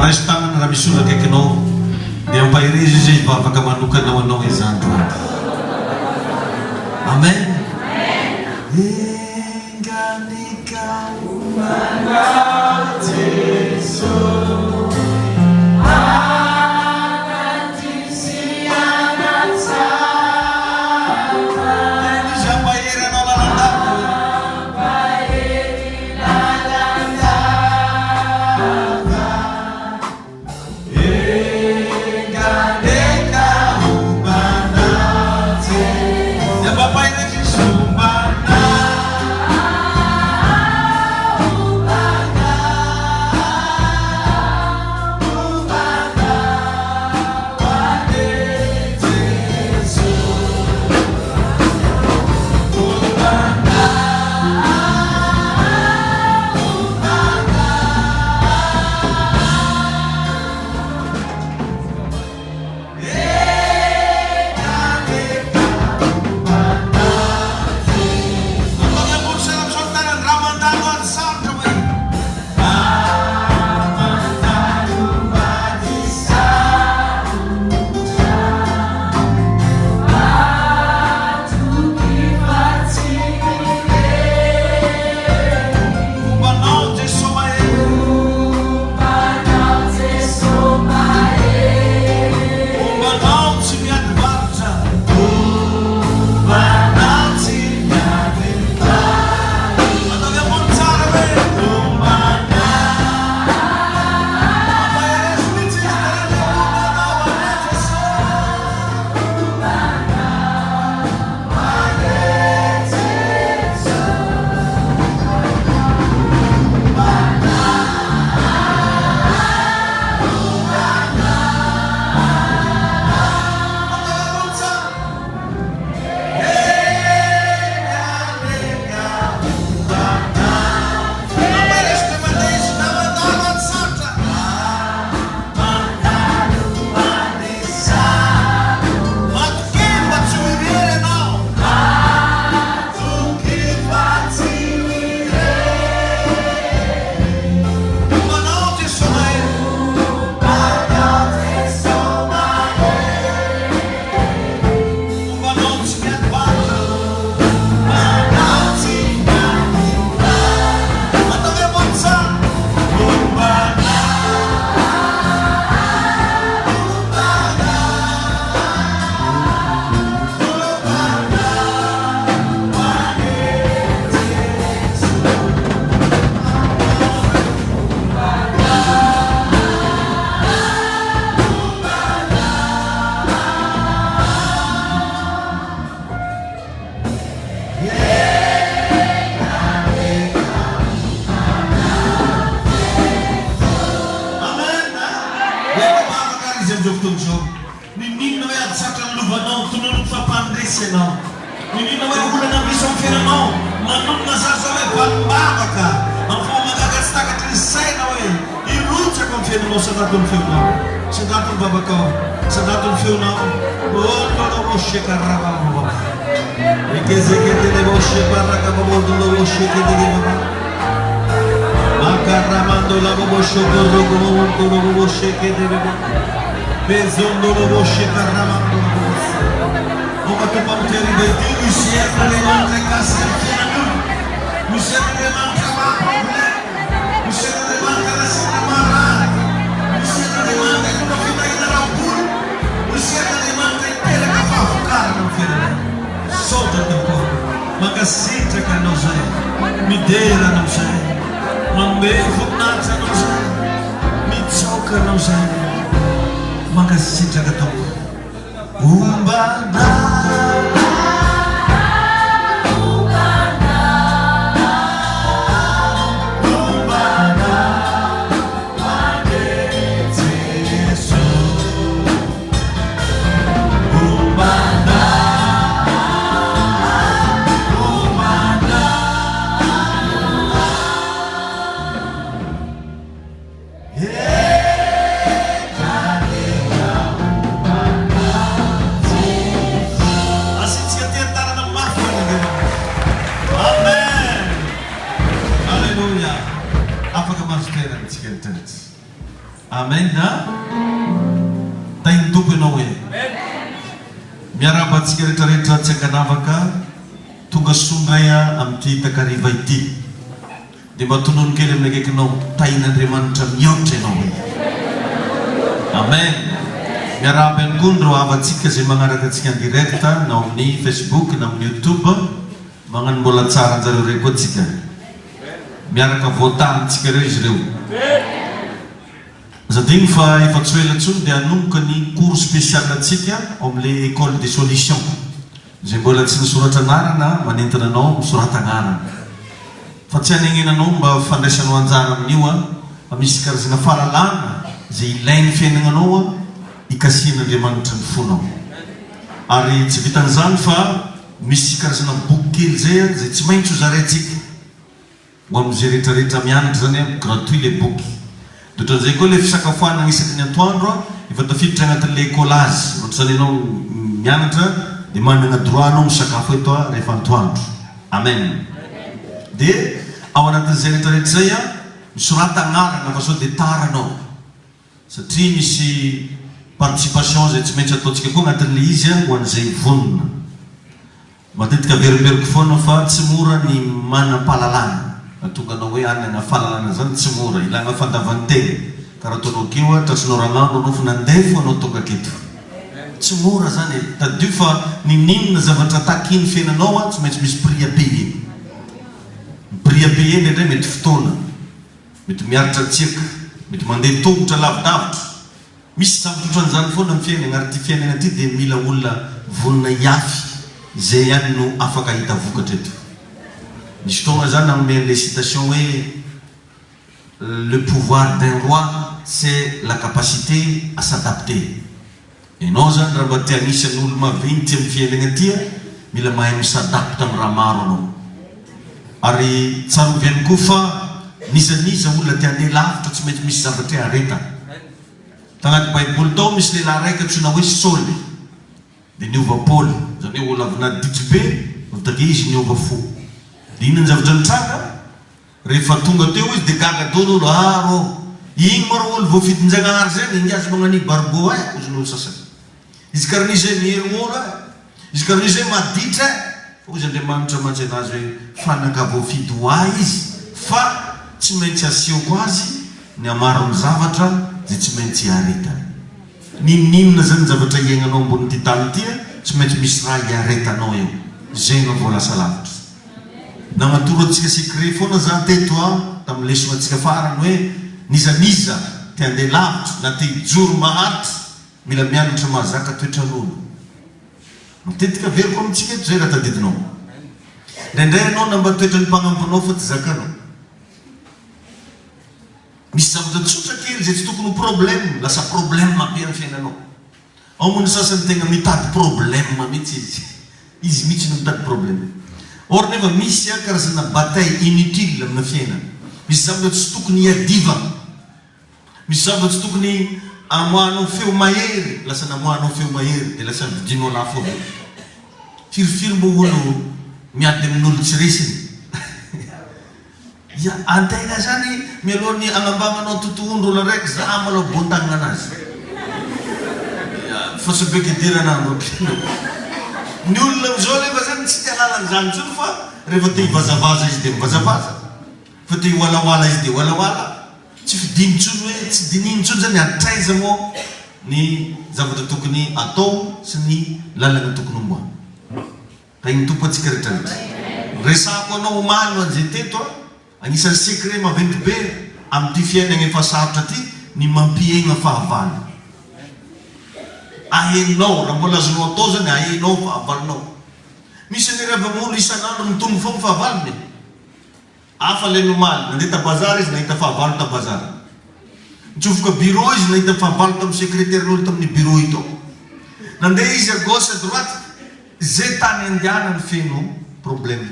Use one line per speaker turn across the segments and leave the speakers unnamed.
Raiso tanana raha misy olona akaikinao dia ampaherezo izy hivavaka manokana ho anao izany androany. Amen. Enga anie ka homba anao Jeso.
Anaty sy anatsara.
Teny izy hampahery anao lalandava.
Hampahery lalandava.
Enga anie ka homba anao Jeso. Dia mba ampaherezo izy homba anao.
Homba anao, homba anao anie Jeso. Homba anao, homba anao.
Enga anie ka homba anao Jeso. Ataovy ambony saina amin'izao ny tanany raha mandalo ady sarotra hoe. Raha mandalo ady sarotra.
Matoky fa tsy irery.
Homba anao Jeso mahery.
Homba anao Jeso mahery.
Homba anao tsy miady varotra. Homba anao tsy miady varotra. Ataovy ambony tsara hoe homba anao. Mampaherezo mihitsy izy tena hoe homba anao anie Jeso.
Homba anao anie Jeso. Homba anao, homba anao.
Ataovy ambony tsara. Enga anie ka homba anao. Mampaherezo dia mandeha izy na mandalo ady sarotra. Mandalo ady sarotra. Matokia fa tsy ho irery ianao. Matokia fa tsy ho irery. Homba anao Jeso mahery.
Homba anao Jeso mahery.
Homba anao tsy miady varotra. Homba anao tsy miady varotra. Ataovy ambony tsara. Homba anao. Homba anao. Homba anao anie Jeso.
Homba anao, homba anao.
Enga anie ka homba anao Jeso. Amen. Miara-mivavaka ary izy amin'izao fotoana izao. Ninoninona hoe ady sarotra ny lovanao, tononiko fa mpandresy ianao. Ninoninona hoe olana misy ao amin'ny fiainanao, manonona zary zao hoe valim-bavaka amin'ny fomba mahagaga tsy takatry ny saina hoe hirotsaka ao amin'ny fiainanao sandrato ny feonao, sandrato ny vavakao, sandrato ny feonao. Otoloboshekarabababa. Ekezeketeleboshebarakababodoloboshekedegeba. Makaramandolaboboshokorokobobodoloboshekedegeba. Bezondoloboshekarabandolobose. Tonga Tompo amin'ity hariva ity, misy herin'Andriamanitra hikasika ny fiainan'olona. Misy herin'Andriamanitra hamaha problème. Misy herin'Andriamanitra hanasitrana marary. Misy herin'Andriamanitra hitondra fitahiana ara-bola. Misy herin'Andriamanitra hiteraka fahavokarana amin'ny fiainanao. Misaotra Tompo ô. Mankasitraka Anao zahay. Midera Anao zahay. Manome voninahitra Anao zahay. Mitsaoka Anao zahay. Mankasitraka Tompo. Homba anao.
Homba anao.
Homba anao anie Jeso. Homba anao. Homba anao. Enga anie ka homba anao Jeso. Amen a! Tahin'ny Tompo ianao e! Miarahaba antsika rehetra rehetra tsy ankanavaka, tonga soa indray a amin'ity takariva ity. Dia mba tonony kely amin'ny akaikinao, tahin'Andriamanitra mihoatra ianao e! Amen! Miarahaba ihany koa ireo havantsika izay magnaraka antsika en direct na ao amin'ny Facebook na amin'ny YouTube, magnano mbola tsara anjareo ireo koa tsika. Miaraka voataha amintsika ireo izy ireo. Aza adino fa efa tsy ho ela intsony dia hanomboka ny cours spécial antsika ao amin'ilay école des solutions. Izay mbola tsy nisoratra anarana, manentana anao misorata anarana. Fa tsy hanenenanao mba fandraisanao anjara amin'io an, fa misy karazana fahalalana izay ilain'ny fiainagnanao an, hikasihan'Andriamanitra ny fonao. Ary tsy vitan'izany fa misy karazana boky kely izay an, izay tsy maintsy ho zaraintsika. Ho amin'izay rehetra rehetra mianatra izany an, gratuit le boky. De ohatran'izay koa le fisakafoanana isaky ny antoandro an, efa tafiditra agnatin'le écolage, ohatr'izany ianao mianatra de managna droit anao misakafo eto an rehefa antoandro. Amen. De ao anatin'izay rehetra rehetra izay an, misorata agnarana fa sao de tara anao. Satria misy participation izay tsy maintsy ataontsika koa agnatin'le izy an, ho an'izay vonona. Matetika averimberiko foana fa tsy mora ny manam-pahalalana. Mahatonga anao hoe hanana fahalalana izany tsy mora. Ilana fandavan-tena. Karaha ataonao akeo a, tratrinao ranandro anao fa nandeha fo anao tonga aketo. Tsy mora izany e. Tadidio fa n'inon'inona zavatra takin'ny fiainanao a, tsy maintsy misy prix à payer. Ny prix à payer indraindray mety fotoana, mety miaritra hatsiaka, mety mandeha tongotra lavidavitra. Misy zavatra ohatran'izany foana ny fiainana ary ity fiainana ity dia mila olona vonona hiafy izay ihany no afaka hahita vokatra eto. Nisy fotoagna za nanome an'ilay citation hoe le pouvoir d'un roi c'est la capacité à s'adapter. Ianao zany raha mba te anisan'ny olo maventy amin'ny fiainana ity mila mahay mi-s'adapte amin'ny raha maro anao. Ary tsarovy ihany koa fa n'iza n'iza olona te handeha lavitra tsy maintsy misy zavatra iharetana. Tanaty baiboly tao misy lehilahy raika antsoina hoe Saoly dia niova Paoly, izany hoe olona avy naditry be avy take izy niova fo. Dia inona ny zavatra nitranga? Rehefa tonga teo izy dia gaga daholo olo, ah rô, igny ma rô olo voafidin-jagnahary zegny, ingazy magnania baribô eh, hozy ny olo sasany. Izy karaha nisy hoe miherohoro eh, izy karaha nisy hoe maditra eh, fa hozy Andriamanitra mantsy anazy hoe fanaka voafidy ho ahy izy fa tsy maintsy asehoko azy ny hamaron'ny zavatra izay tsy maintsy hiaretany. N'inon'inona zany zavatra iainanao ambonin'ity tany ity eh, tsy maintsy misy raha hiaretanao eo, izay ianao vao lasa lavitra. Nagnatoro antsika secret foana za teto a, tamin'ny lesona antsika farany hoe n'iza n'iza te handeha lavitra na te hijoro maharitra Mila mianatra mahazaka toetran'olo. Matetika averiko amintsika eto zay raha tadidinao. Indraindray ianao na mba toetran'ny mpagnampinao fa tsy zakanao. Misy zavatra tsotra kely izay tsy tokony ho problème, lasa problème be amin'ny fiainanao. Ao moa ny sasany tegna mitady problème mihitsy izy. Izy mihitsy no mitady problème. Or nefa misy karazana bataille inutile amina fiainana. Misy zavatra tsy tokony hiadivana. Misy zavatra tsy tokony amoahanao feo mahery, lasa namoahanao feo mahery dia lasa vidianao lafo avy eo. Firifiry moa olo miady amin'olo tsy resiny. Ya, antegna zany mialohan'ny agnambagnanao totohondry olo araiky za malôha bontagnana anazy. Ya, fa tsy be kidiran'andro ampino. Ny olona amizao nefa zany tsy te halala an'izany intsony fa rehefa te hivazavaza izy dia mivazavaza, fa te hiwalawala izy dia hiwalawala. Tsy fidiny intsony hoe, tsy dinihiny intsony zany hatraiza moa ny zavatra tokony atao sy ny lalana tokony homboana. Tahin'ny Tompo antsika rehetra rehetra. Resahako anao omaly ho an'izay teto a, anisan'ny secret maventy be amin'ity fiainana efa sarotra ity ny mampihegna fahavalo. Ahenao, raha mbola azonao atao zany ahenao fahavalonao. Misy anie ry havana olo isan'andro mitombo foagna fahavalony e. Hafa ilay nomaly, nandeha ta bazary izy nahita fahavalo ta bazary. Nitsofoka bureau izy nahita fahavalo tamin'ny secrétaire-n'olo tamin'ny bureau io tao. Nandeha izy à gauche à droite, ze tany andehanany feno problème.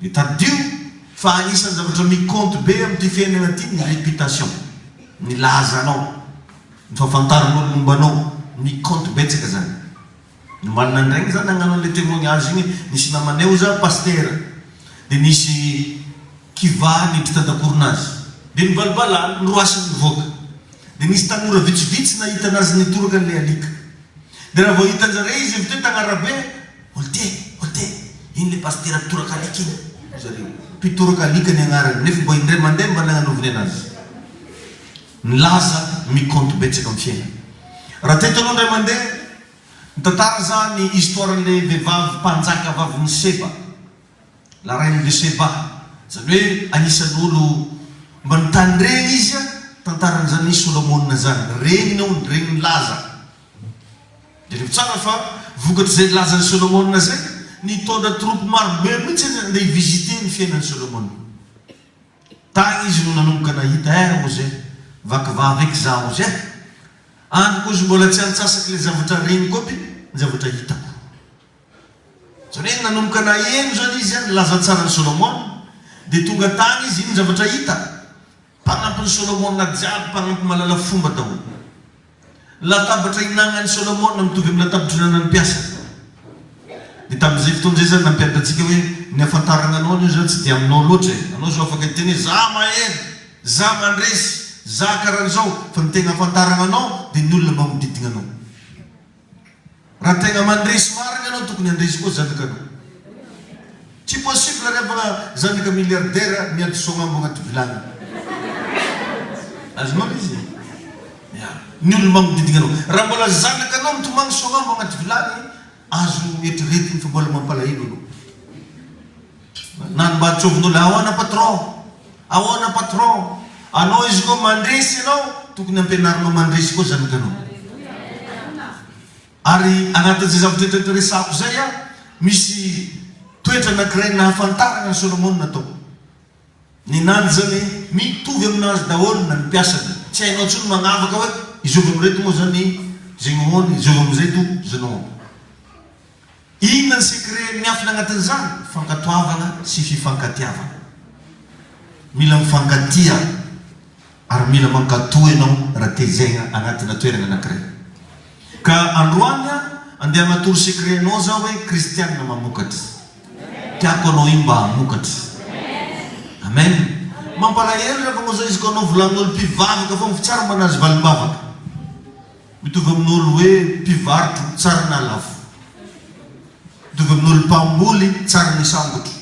Dia tadidio fa anisan'ny zavatra mi-compte be amin'ity fiainana ity ny réputation, ny lazanao, ny fahafantaran'olo momba anao, mi-compte betsaka zany. Ny omaly nandraigny za nagnano anle témoignage igny nisy namanay oza pasitera de nisy kivà niditra tan-dakoronazy de nivalibalany noroasiny nivoaka. Dia nisy tanora vitsivitsy nahita anazy nitoraka an'ilay alika. Dia raha vao hitan-jareo izy avy teo tagn'arabe, Olté! Olté! Iny ilay pasitera mpitoraka alika iny, hoy zareo. Mpitoraka alika ny agnarany, nefa mba indray mandeha mba nagnanoviny anazy. Ny laza mi-compte betsaka amin'ny fiainana. Raha teto anao indray mandeha, nitantara za ny histoire-n'ilay vehivavy mpanjaka vavin'i Seba. La reine de Sheba, izany hoe anisan'ny olo mba nitandregny izy tantaran'izany Solomona zany, regniny ao, regniny laza. Jereo tsara fa vokatr'izay lazan'i Solomona zay, nitondra troupe maro be mihitsy izy andeha hi-visiter ny fiainan'i Solomona. Tagny izy no nanomboka nahita, eh ozy eh, vaky vava eky za ozy eh. Androko ozy mbola tsy antsasak'ilay zavatra regniko aby ny zavatra hitako. Izany hoe nanomboka naheno izany izy ny laza tsaran'i Solomona, dia tonga tany izy, inona ny zavatra hita? Mpanampin'i Solomona jiaby, mpanampy mahalala fomba daholo. Ny latabatra hinanan'i Solomona mitovy amin'ny latabatra hinanan'ny mpiasany. Dia tamin'izay fotoana izay izany nampianatra antsika hoe ny hafantarana anao anie izany tsy dia aminao loatra e. Anao izao afaka hiteny hoe za mahery, za mandresy, za karan'izao, fa ny tena hafantarana anao dia ny olona magnodidina anao. Raha tegna mandresy marigny anao tokony handresy koa zanakanao. Tsy possible ry havagna zanaka milliardaire miady soagnambo agnaty vilagny. Azonao le izy e? Ya. Ny olo magnodidigna anao. Raha mbola zanakanao mitomagny soagnambo agnaty vilagny, azo eritreretigny fa mbola mampalahelo anao. Na ny mba antsovin'olo ahoana patron? Ahoana patron? Anao izy koa mandresy ianao, tokony ampianarinao mandresy koa zanakanao. Ary anatin'izay zavatra rehetra resahako izay aho, misy toetra anankiray nahafantarana an'i Solomona tao. Nenany zany mitovy aminazy daholo na ny mpiasany, tsy hainao intsony magnavaka hoe izovy amin'ireto moa zany zegny ahoana, izovy amin'ireto zany ahoana. Inona ny secret miafina agnatin'izany? Fankatoavana sy fifankatiavana. Mila mifankatia ary mila mankatò ianao raha te hiaigna agnatina toeragna anankiray. Ka androany aho andeha hagnatoro secret anao zaho hoe kristianina mamokatra. Tiako anao io mba hamokatra. Amen. Mampalahelo refa moa zay izy ko anao volagnin'olo mpivavaka fogna fa tsy ary mba nahazo valim-bavaka. Mitovy amin'olo hoe mpivarotro tsara na lafo. Mitovy amin'olo mpamboly tsara ny sambotro.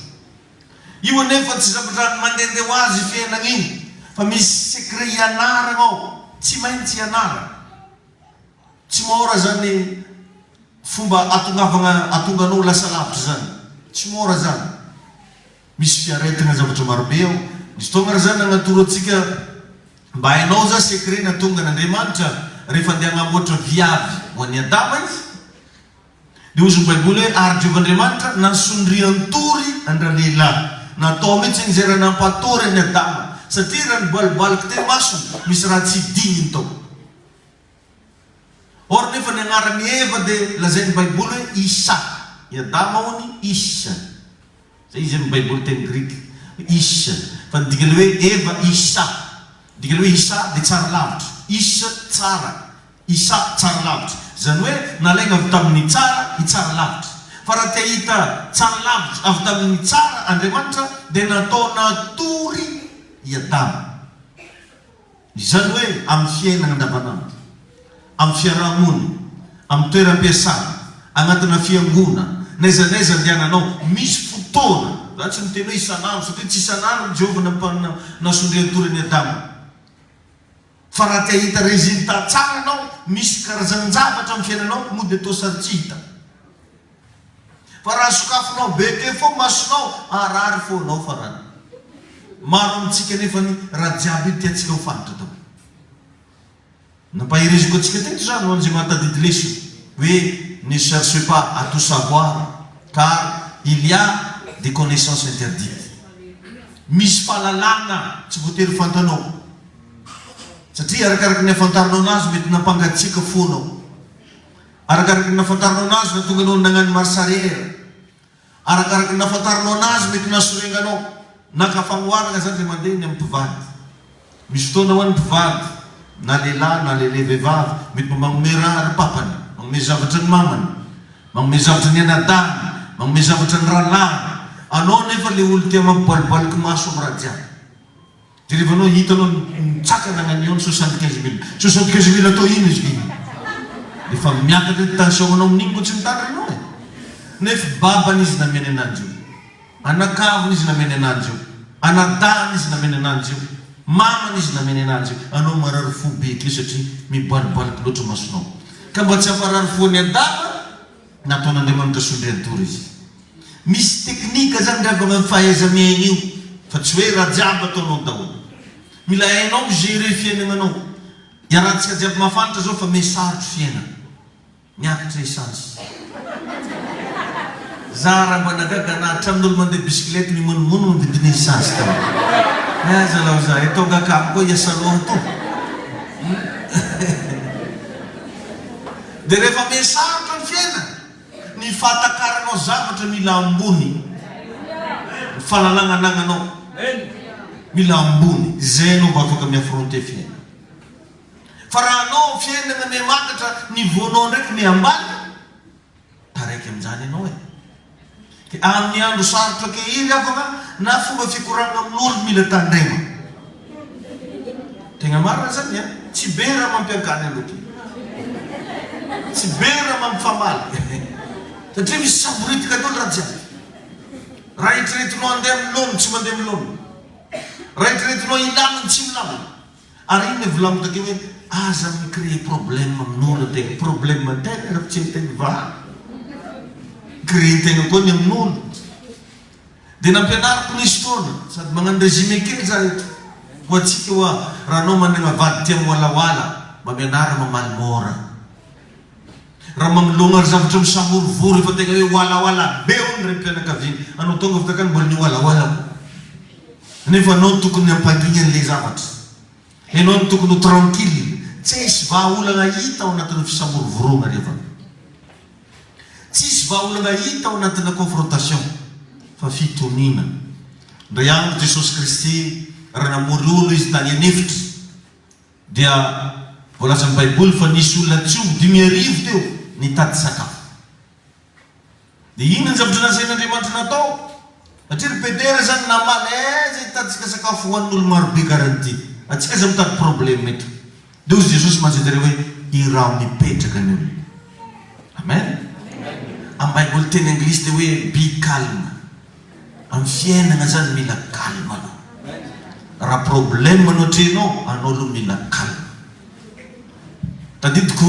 Io anefa tsy zavatra mandehandeha ho azy io fiainagna io fa misy secret ianaragna ao, tsy maintsy ianaragna. Tsy mora zany fomba atongavagna atonga anao ho lasa lavitra zany. Tsy mora zany. Misy fiaretagna zavatra marobe ao. Nisy fotoagna ary zany nagnatoro antsika mba hainao za secret nahatonga an'Andriamanitra rehefa andeha hagnamboatra viavy ho an'i Adama izy. Dia hozy ny baiboly hoe ary Jehovah Andriamanitra nansondrian-tory an-dralehilahy. Natao mihitsy iny izay raha nampatory an'i Adama satria raha niboalibaliky teo masony misy raha tsy digniny tao. Or nefa ny anaran'i Eva dia lazain'ny baiboly hoe Isha. I Adama hono Ish. Zay izy amin'ny baiboly teny grika. Ish. Fa ny dikan'ilay hoe Eva Isha. Ny dikan'ilay hoe Isha dia tsara lavitra. Ish tsara. Isha tsara lavitra. Izany hoe nalaina avy tamin'ny tsara i tsara lavitra. Fa raha te hahita tsara lavitra avy tamin'ny tsara Andriamanitra dia natao natory i Adama. Izany hoe amin'ny fiainana andavanandro, amin'ny fiaraha-monina, amin'ny toeram-piasana, anatina fiangonana, n'aiza n'aiza andehananao, misy fotoana, za tsy miteny hoe isan'andro satria tsy isan'andro Jehovah nampa nasondrian-tory an'i Adama, fa raha te hahita résultat tsara ianao, misy karazan-javatra amin'ny fiainanao mody atao sary tsy hita. Fa raha sokafinao be teo fô masonao harary fô anao farany. Maro amintsika nefa ny raha jiaby io tiantsika ho fantatra daholo. Nampahereziko antsika teto zany ho an'izay mahatadidy lesona hoe ne cherchez pas à tout savoir car il y a des connaissances interdites. Misy fahalalana tsy voatery fantanao satria arakaraky ny afantarinao anazy mety nampangatsiaka fo anao. Arakaraky ny nafantarinao anazy no tonga anao nagnano marche arrière. Arakaraky ny nafantarinao anazy mety nahasorenganao. Naka fagnoharagna zany le mandeha ny amin'ny mpivady. Misy fotoana hoa ny mpivady, na lehilahy na lele vehivavy, mety mba magnome raha ry papany, magnome zavatra ny mamany, magnome zavatra ny anadahiny, magnome zavatra ny rahalahiny. Anao nefa le olo tia mampibalibaliky maso amin'ny raha jiaby. Jerevanao hitanao mitsakana nagnanio ny 75 mille. 75 mille atao ino izy iny? Efa miakatra ny tension anao amin'igny koa tsy mitandrina anao e. Nefa babany izy nameny ananjy io. Anakaviny izy nameny ananjy io. Anadahiny izy nameny ananjy io. Mamany izy nameny ananjy io. Anao marary fo be keo satria mibalibaliky loatra masonao. Ka mba tsy hamparary fo an'i Adama, nataon'Andriamanitra sondrian-tory izy. Misy teknika zany ry havana ny fahaiza-miaina io fa tsy hoe raha jiaby ataonao daholo. Mila hainao mi-gérer fiainagnanao. Iarahantsika jiaby mahafantatra zao fa miha sarotro fiainana. Miakatra essence. Za raha mba nagaga na hatramin'olo mandeha bisikilety mimonomono vidina essence daholo. Aiza aloha za e tonga akamo koa hiasa loha to. Dia rehefa miha sarotra ny fiainana, ny fahatakaranao zavatra mila ambony, ny fahalalagna anagnanao mila ambony, izay anao vao afaka mi-affronter fiainana. Fa raha anao fiainana mihamakatra niveau-nao ndraiky miha-ambany, taraiky amin'izany ianao e. Dia amin'ny andro sarotra ankehiry havana na fomba fikoragna amin'olo mila tandrema. Tegna marina zany an, tsy be raha mampiankany aloha ty. Tsy be raha mampifamaly. Satria misy savoritaka daholo raha jiaby. Raha eritreretinao handeha amin'ny laoniny tsy mandeha amin'ny laoniny. Raha eritreretinao hilamina tsy milamina. Ary iny le volaniko takeo hoe aza mi créer problème amin'olo tegna, problème tegna raha tsy hain-tegna vaha, créer tegna koa ny amin'olo. Dia nampianariko nisy fotoana, sady magnano résumé kely za eto, ho antsika hoa, raha anao managna vady tia miwalawala, mba mianara mamaly môra. Raha manoloagna ry zavatra misamorovoro efa tegna hoe walawala be hono renim-pianakaviana, anao tonga avy takany mbola niwalawala koa. Nefa anao no tokony hampangina an'ilay zavatra. Enao no tokony ho tranquille. Tsisy vahaolana hita ao anatin'ny fisamorovoroana ry havana. Tsisy vahaolana hita ao anatina confrontation fa fitoniana. Indray andro Jesosy Kristy raha namory olo Izy tany an'efitra dia voalazan'ny Baiboly fa nisy olona tsy omby 5000 teo nitady sakafo. Dia inona ny zavatra nasain'Andriamanitra natao? Satria ry Petera izany namaly, Aiza hitantsika sakafo hohanin'olo marobe karan'ity? Antsika aza mitady problème eto. Dia hozy Jesosy mantsy anjareo hoe, Iraho mipetraka ny olona. Amen. Amin'ny Baiboly teny anglisy dia hoe be calm. Amin'ny fiainana izany mila calme aloha. Raha problème no atrehinao, anao aloha mila calme. Tadidiko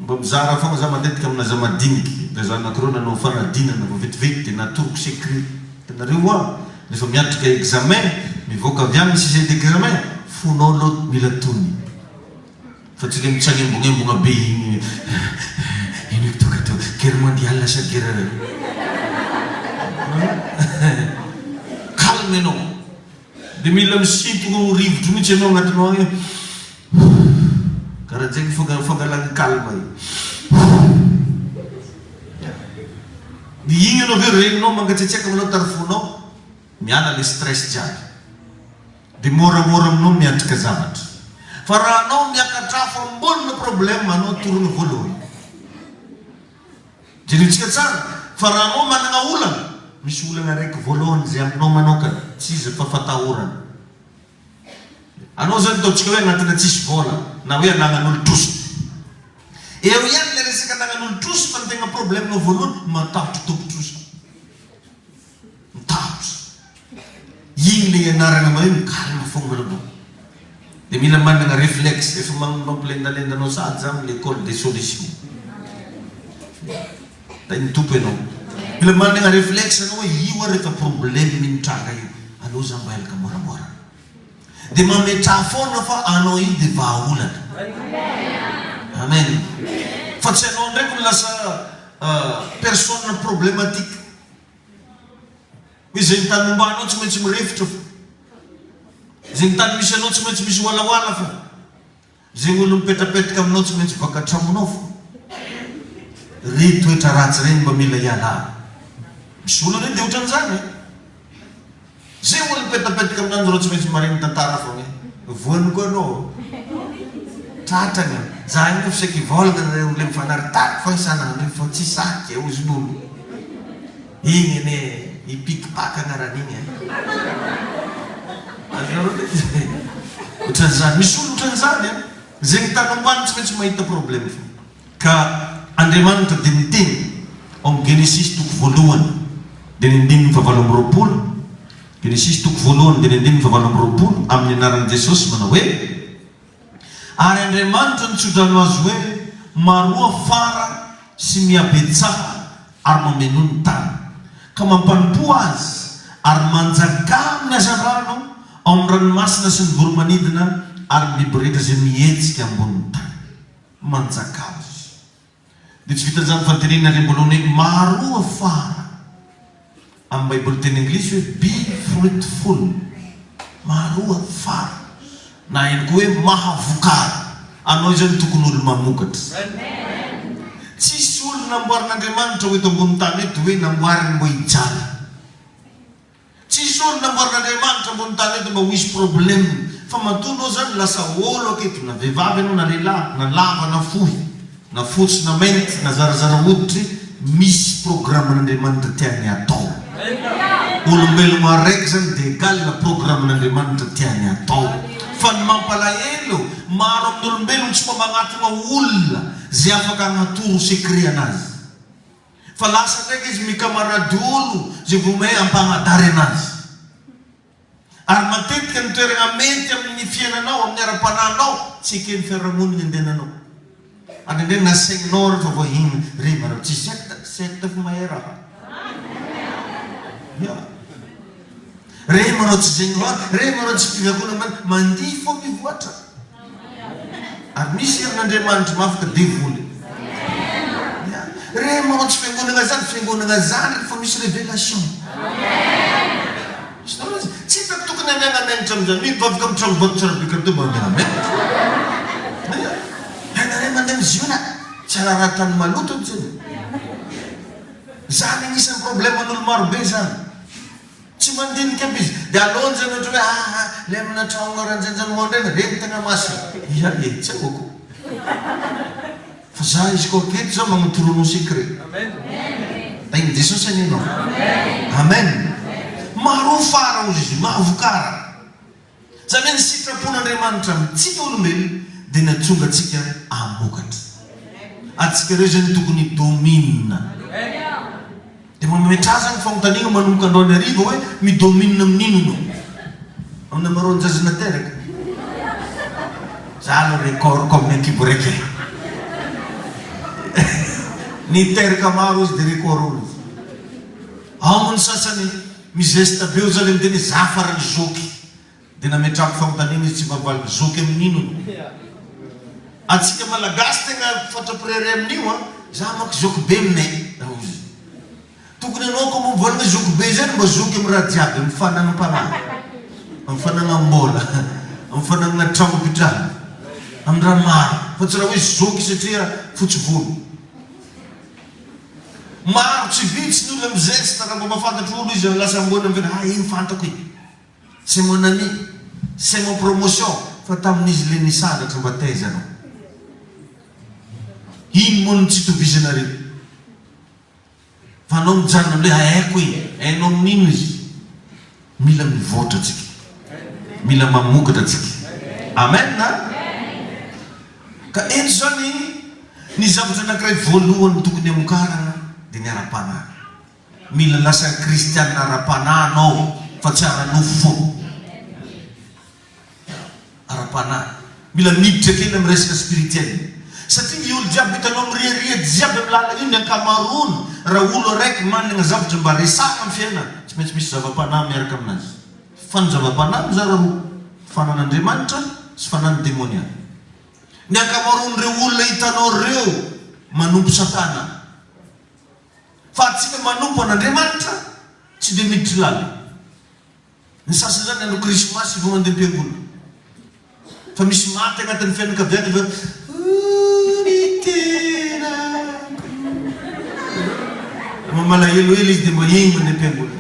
mba mizara foagna za matetika amina za madiniky de zanako reo nanao fanadinana vao vetivety de natoroko secret hitanareo hoa refa miatrika examen mivoaka avy any ny sujet d'examen fonao aloha mila tony fa tsy le mitsagnembognembogna be igny ino eky tonga teo guerre mondiale sa guerre calme enao de mila misintogno rivotro mihitsy enao agnatinao agny Karaha zegny fogna fangalagna calme io. Ny igny anao aveo regninao mangatsiatsiaka aminao tarifonao, miala le stress jiaby. De moramora aminao miatrika zavatra. Fa raha anao miakatra afo ambonina problème anao torogna voalohany. Jerentsika tsara fa raha anao managna olana, misy olana araiky voalohany zay aminao manokana, tsy iza fa fatahorana. Anao zany ataontsika hoe anatina tsisy vola na hoe anagnan'olo trosa. Eo ihany le resaka anagnan'olo trosa fa ny tegna problème-nao voalohany matahotra tompon-trosa. Mitahotra. Igny le ianarana mahay mi-calme fogna aloha. De mila managna reflexe, efa mampilendalenda anao sahady za am l'école des solutions. Tahin'ny Tompo ianao. Mila managna reflexe anao hoe io ary efa problème mitranga io, aleo za mba hialaka moramora. Dia mametraha foana fa anao io dia vahaolana. Amen. Fa tsy anao ndraiky no lasa personne problématique. Hoe izay ny tany ombanao tsy maintsy mirefotra fo. Izay ny tany misy anao tsy maintsy misy walahoala fo. Izay olo mipetrapetraka aminao tsy maintsy vaka tramonao fo. Reny toetra ratsy reny mba mila ialana. Misy olona anie dia otran'izany e. Zay olo mipetapetaka aminanjy reo tsy maintsy maregny tantara fogna e. Voany koa anao. Tratrany. Za io nefa saika hivolagna nareo le mifanaritaky fogna isan'andro io fa tsy saky e ozin'olo. Igny anie i Pic-Pac agnaran'igny e. Azonareo ve izy e? Ohatran'izany. Misy olona ohatran'izany an! Zegny tany ombany tsy maintsy mahita problème foana. Ka Andriamanitra dia miteny ao amin'ny Genesisy toko voalohany dia ny andininy fahavalo amby 20, Genesisy toko voalohany dia ny andininy fahavalo amby 20, amin'ny anaran'i Jesosy manao hoe, Ary Andriamanitra nitsodrano azy hoe, Maroa fara sy mihabetsaha ary mamenoa ny tany, ka mampanompoa azy, ary manjakà amin'ny hazandrano, ao amin'ny ranomasina sy ny voro-manidina ary ny biby rehetra izay mihetsika ambonin'ny tany. Manjakà hozy izy. Dia tsy vitan'izany fa notenenina ary am-boalohany hoe maroa fara. Amin'ny Baiboly teny anglisy hoe be fruitful. Maroa fara. Na ihany koa hoe mahavokara. Anao izany tokony olo mamokatra. Tsisy olo namboarin'Andriamanitra ho eto ambony tany eto hoe namboariny mbo hijaly. Tsisy olo namboarin'Andriamanitra ambony tany eto mba ho hisy problème fa matoa anao zany lasa olo aketo na vehivavy anao na lehilahy na lava na fohy na fotsy na mainty na zarazara hoditry misy programme-n'Andriamanitra tiany atao. Olombelogno araiky zany dia egal programme-n'Andriamanitra tiany atao. Fa ny mampalahelo maro amin'olombelogno tsy mba magnatogna olona ze afaka agnatoro secret anazy. Fa lasa ndraiky izy mikamarady olo zay vao may ampagnadary anazy. Ary matetika ny toeragna mety amin'ny fiainanao, amin'ny ara-panahinao, tsy eken'ny fiarahamonigna andehananao. Ary indraindray nasaignao ary fa vao igny re mareo tsy secte, secte fo mahay raha. Ya. Re manao tsy zegny loatra, re manao tsy fivakoana mandihy fô mivoatra. Ary misy herin'Andriamanitra mafy ka devoly. Ya. Re manao tsy fiangonagna zany, fiangonagna zany refa misy révélation. Tsy hitako tokony hamiagnamiagnatra amizany, mivavaka am tragno vato tsara be karaha teo mba hamiagnamiagnatra. Ya. Hainareo mandeha am ziona, tsy araraha tany maloto antsena. Zany agnisan'ny problème an'olo maro be zany. Tsy mandinika aby izy. Dia aleony zany ohatra hoe aa le amina tragno Ranjanjanimoana reny, reny tegna masina. Ia e, tsy ahoako. Fa za izy koa aketo za magnatoro anao secret. Tahin'i Jesosy anie enao. Amen. Maroa fara hozy izy, mahavokara. Izany hoe ny sitrapon'Andriamanitra amintsika olombelona dia ny hahatonga antsika hamokatra. Antsika ireo izay no tokony hi-domine. Dia mametraha izany fanontaniana manomboka androany hariva hoe mi-domine amin'inona? Amin'ny hamaroan-jaza nateraka? Za aloha record-ko amin'ny ankibo raika e. Niteraka maro izy dia record olo izy. Ao moa ny sasany Mi-geste be oza le miteny hoe za farany zoky de nametrahako fanontaniana izy tsy mba mivaly zoky amin'inona? Antsika malagasy tegna fatra-pirehareha amin'io an, za manko zoky be aminay ozy. Tokony anao koa moa mivolagna hoe zoky be zay no mba zoky amin'ny raha jiaby, amin'ny fanagnam-panahy, amin'ny fanagnam-bola, amin'ny fanagnana tragno ipitrahana, amin'ny raha maro fa tsy raha hoe zoky satria fotsy volo. Maro tsy vitsy ny olona mi-zesta raha mba mahafantatro olo izy lasa ambony amin'ny fiainana, ah iny fantako iny, c'est mon ami, c'est mon promotion, fa tamin'izy le nisandratra mba taiza anao? Ino moa no tsy itovizanareo? Fa anao mijanona amle haiko iny, hainao amin'ino izy? Mila mivoatra tsika. Mila mamokatra tsika. Amen a! Ka eto zany ny zavatra anankiray voalohany tokony hamokarana dia ny ara-panahy. Mila lasa kristiana ara-panahy anao fa tsy ara-nofo foana. Ara-panahy. Mila miditra kely amin'ny resaka spirituel. Satria ny olo jiaby hitanao miriaria jiaby amin'ny lalana io ny ankamaroany raha olo araiky managna zavatra mba resahana amin'ny fiainana tsy maintsy misy zava-panahy miaraka aminazy. Fa ny zava-panahy mizara roa, fanan'Andriamanitra sy fanan'ny demonia. Ny ankamaroan'ireo olona hitanao ireo manompo satana. Fa antsika manompo an'Andriamanitra tsy dia miditra lalina. Ny sasany zany andro krismasy vao mandeha am-piangonana. Fa misy maty agnatin'ny fianakaviana efa Ooh ny tenako. Mba malahelo hely izy dia mba iny mandeha am-piangonana.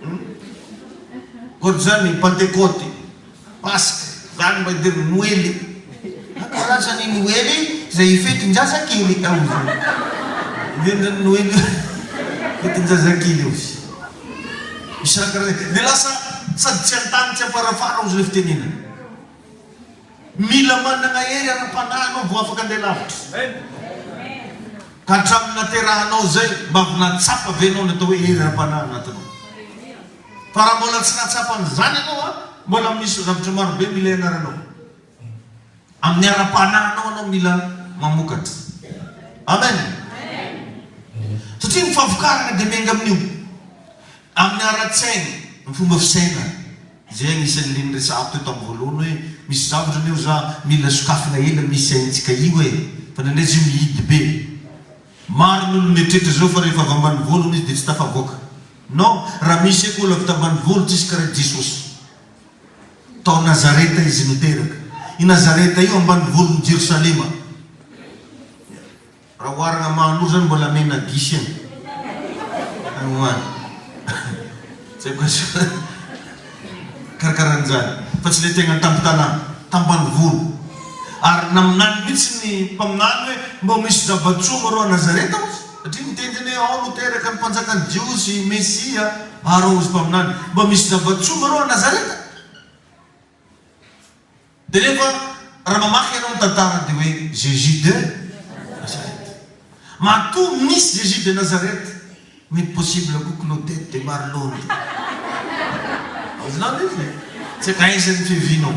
Hum. Ohatr'izany pantekoty. Paska, zany mba idiriny noely. Ankarazany noely izay fetin-jazakely ao zany. Indrindra ny noely fetin-jazakely ao izy. Misy raha karaha zay. Dia lasa. Sady tsy an-tany tsy am-parafara hozy ilay fitenenana. Mila manana hery ara-panahy anao vao afaka andeha lavitra. Ka hatramin'ny naterahanao izay, mba avy nahatsapa ve ianao ny atao hoe hery ara-panahy anatinao? Fa raha mbola tsy nahatsapa an'izany ianao an, mbola misy zavatra marobe mila ianaranao. Amin'ny ara-panahinao ianao mila mamokatra. Amen. Satria ny fahavokarana dia miainga amin'io. Amin'ny ara-tsaina, ny fomba fisainana. Izay anisan'ny le niresahako teo tamin'ny voalohany hoe misy zavatra anie oza mila sokafina ela misy saintsika io e! Fa indraindray izy io mihidy be. Maro ny olona mieritreritra zao fa rehefa avy ambanivolo hono izy dia tsy tafavoaka. Non, raha misy eky olo avy tambanivolo tsisy karaha i Jesosy. Tao Nazareta izy no teraka. I Nazareta io ambanivolon'i Jerosalema. Raha oharina Mahanoro zany mbola mena gisa iny. Any ho any. Tsy haiko aza. Karakaran'izany. Fa tsy ilay tegna an-tampon-tanàna. Tambanivolo. Ary naminany mihitsy ny mpaminany hoe mba misy zava-tsoa marô a Nazareta hozy. Satria niteny hoe ao no teraka ny mpanjakan'ny Jiosy, Mesia, ary ao hozy mpaminany. Mba misy zava-tsoa marô a Nazareta. Dia nefa raha mamaky ianao ny tantara dia hoe Jésus de Nazareth. Matoa misy Jésus de Nazareth, mety possible koa Claudette de Marlonde. Azonao ilay izy e? Tsy haiko aiza ny fiavianao.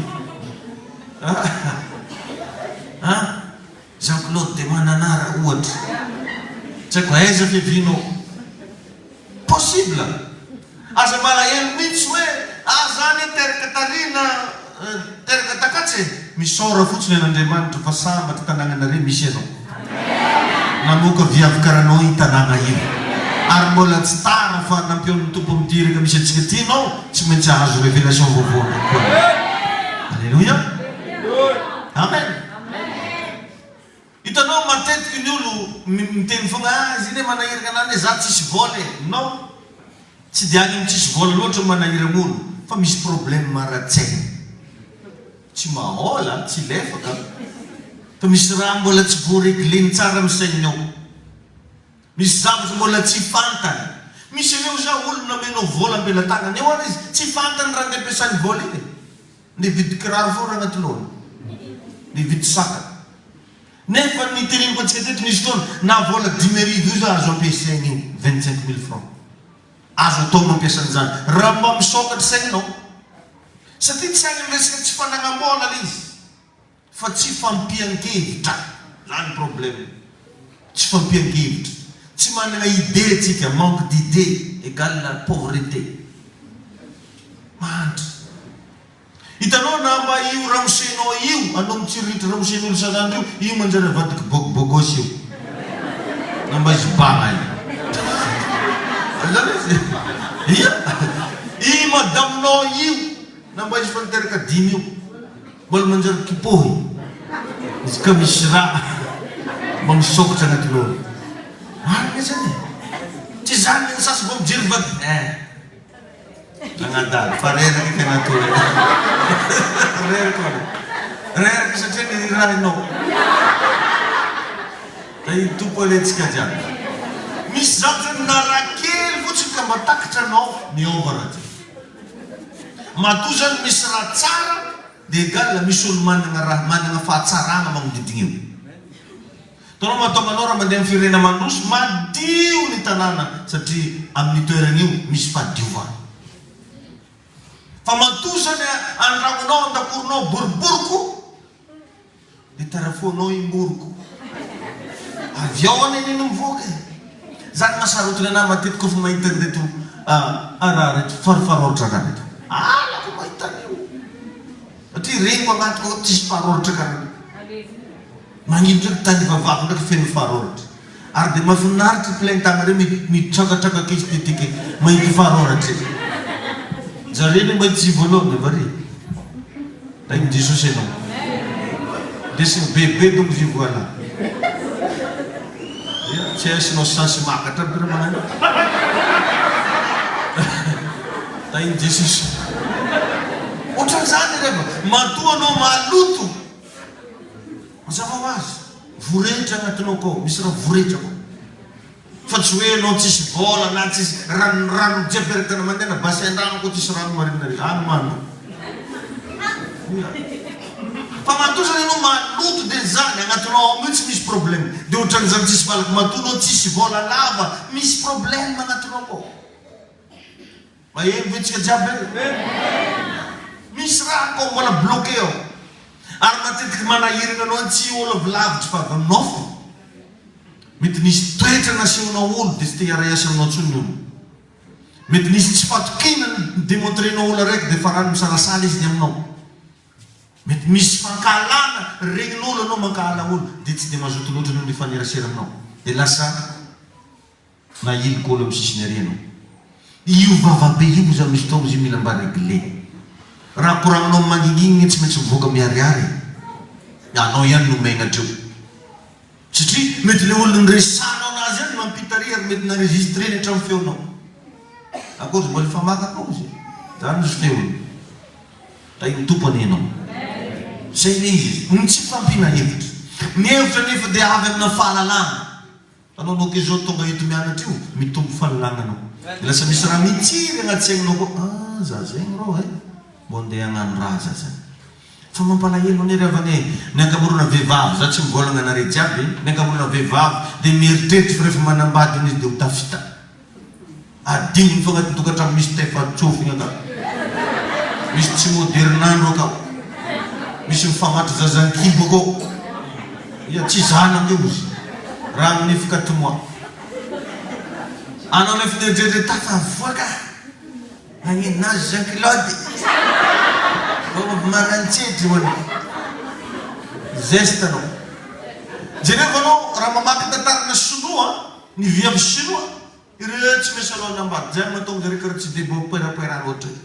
An? Jean Claude de Mananara ohatra. Tsy haiko aiza fiavianao. Possible! Aza malahelo mihitsy hoe ah za anie teraka tary na teraka takatsy e! Misaora fotsiny an'Andriamanitra fa sambatra tanagnanare misy anao. Namoaka viavy karanao io tanagna io. Ary mbola tsy tara fa nampihaon'ny Tompo amin'ity iraka misy antsika ity ianao, tsy maintsy hahazo révélation vaovao indray koa ianao. Alléluia! Amen! Hitanao matetiky ny olo miteny fogna ah izy anie manahirana anah anie za tsisy vola e! Non! Tsy dia any amin'ny tsisy vola loatra no manahirana olo fa misy problème ara-tsaina. Tsy mahola, tsy lefaka fa misy raha mbola tsy voa-regler-ny tsara amin'ny saininy ao. Misy zavatra mbola tsy fantany. Misy anie oza olona omenao vola am-pelatanany eo ary izy tsy fantany raha ndeha ampiasainy vola iny e! Nividy kiraro foana agnaty lohany. Nividy saka. Nefa ny teneniko antsika teto nisy fotoana, na vola 5000 io za azo ampiasaina io, 25 mille francs. Azo atao mampiasa an'izany. Raha mba misokatra saignanao. Satria tsy any amin'ny resaka tsy fanagnam-bola le izy. Fa tsy fampian-kevitra. Zany problème. Tsy fampian-kevitra. Tsy manana idée tsika, manque d'idée égale pauvreté. Mahantra. Hitanao na mba io ramosenao io, anao mitsiriritra ramosen'olo isan'andro io, io manjary avadiky bog-bogos io. Na mba izy banga io. Zany izy. Ia. I madaminao io, na mba izy efa niteraka dimy io. Mbola manjary kipohy izy ka misy raha mba misokatra anaty lohany. Marina izany e! Tsy izany ny sasy vao mijery vady eh! Nagnadala fa reraka eky anatoa e! Reraka aloha. Reraka satria nirirahinao. Tahin'ny Tompo anie antsika jiaby. Misy zavatra na raha kely fotsiny ka mba takatra anao miova raha ty. Matoa zany misy raha tsara dia egal misy olo managna raha managna fahatsaragna magnodidigna eo. Hitanao mahatonga anao raha mandeha amin'ny firenena mandroso madio ny tanàna satria amin'io toerana io misy fahadiovana. Fa matoa zany andragnonao andakoronao boriboriko Dia tarafoanao i Moroko. Avy ao anie ny no mivoaka e. Zany mahasarotiny anah matetika kofa mahita an'ireto raha reto farofaraotra raha reto. Halako mahita an'io. Satria reniko agnatiko ao tsisy faroratra karaha an'io. Magnino ndraiky tany ivavahako ndraiky feno faroratra. Ary dia mahafinaritra plein tagnareo mitrakatraka kely teteke mahita faroratra e. Zareo anie mahita izy voalohany va ry? Tahin'i Jesosy ianao. Ndesiny bebe donc izy voilà. Tsy aisinao sasy makatra aby raha magnano. Tahin'i Jesosy. Ohatran'izany reva. Matoa anao maloto. Mazava ho azy. Voretra agnatinao akao. Misy raha voretra akao. Fa tsy hoe enao tsisy vôla na tsisy rano rano jiaby ery tana mandeha na bassin rano koa tsisy rano marina ery any mando. Ia. Fa matoa zany enao maloto de zany agnatinao ao mihitsy misy problème. De otran'izany tsisy valaky matoa enao tsisy vôla lava misy problème agnatinao akao. Maheno ve tsika jiaby e? Misy raha akao mbola bloqué ao. Ary matetiky manahirana anao tsy olo avy lavitra fa avy aminao fô. Mety nisy toetra nasehonao olo dia tsy te hiara-hiasa aminao intsony ny olona. Mety nisy tsy fatokiana ni-demontrer-nao olo araiky dia farany misalasala izy ny aminao. Mety misy fankahalana regnin'olo anao mankahala olo dia tsy dia mazoto loatra ny olo hifanerasera aminao. Dia lasa Nahiliko olo am sisiny ary enao. Io vava be io za misy fotoagna izy io mila mba regle. Raha koragninao mangingigny tsy maintsy mivoaka miharihary e. Anao ihany no megnatra eo. Satria mety le olona niresahanao anazy ihany mampita ary ary mety n'enregistreny hatramin'ny feonao. Akory mbola hifamaka akao izy e. Zany izy feony. Tahin'ny Tompo anie ianao. Zay le izy. Ny tsy fahampiana hevitra. Ny hevitra anefa dia avy amina fahalalana. Anao no zao tonga eto mianatra io, mitombo fahalalagna anao. De lasa misy raha mitsiry agnaty saigninao koa, ah za zegny rô eh, mbô andeha hagnano raha za zany. Fa mampalahelo anie ry havana e, ny ankamaroana vehivavy, za tsy mivôlagna anare jiaby e, ny ankamaroana vehivavy de mieritreritry fa rehefa manambady hono izy de ho tafita. Adinony fa agnatin'ny tokantrano misy tefa-tsofigna ka. Misy tsy moderin'andro akao. Misy mifamatry zaza an-kibo akao. Ia, tsy zanako io ozy. Raha amin'ny quatre mois. Anao nefa mieritreritra tafavoaka nagnino azy Jean Claude. Vao maranitsetry hoany. Zeste anao. Jereo anao raha mamaky tantarana sinoa. Ny viavy sinoa, ireo tsy misy aloha anambady, zay mahatonga zareo karaha tsy de bo poerapoera loatra io.